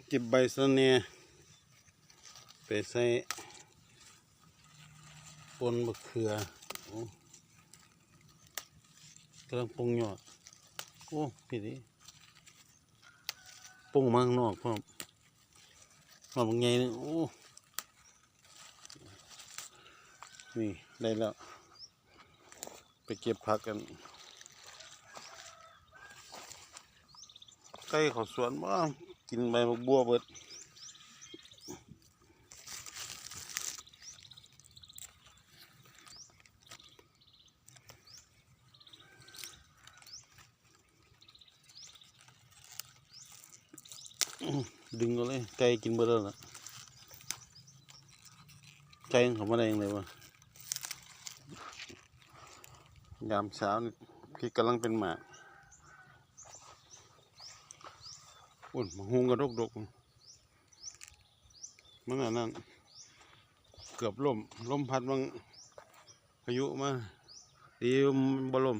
ເກັບໃບສະແໜ່ ໄປໃສ່ປົ່ນບັກເຂືອ. ໂອ້ ກຳລັງປົ່ນຍອດ. ໂອ້ ພີ້ເດ້ ປົ່ນມາຂ້າງນອກພ້ອມ. ຍອດບັກໃຫຍ່ເລີຍ. ໂອ້ ນີ້ໄດ້ແລ້ວ. ໄປເກັບຜັກກັນ. ໄກ່ເຂົ້າສວນບໍ່ ກິນໃບບັກບົວເບິດ. ດຶງເອົາເລີຍ ໄກ່ກິນເບິດແລ້ວລະ. ໄກ່ມັນເຂົ້າມາໄດ້ຈັ່ງໃດວະ? ຍາມເຊົ້ານີ້ ພລິກກຳລັງເປັນໝາກ. ໂອ້ຍ ໝາກຫຸ່ງກະດົກດົກ. ມັນອັນນັ້ນ ເກືອບລົ້ມ ລົມພັດມັນ ພາຍຸມາ ດີບໍ່ລົ້ມ.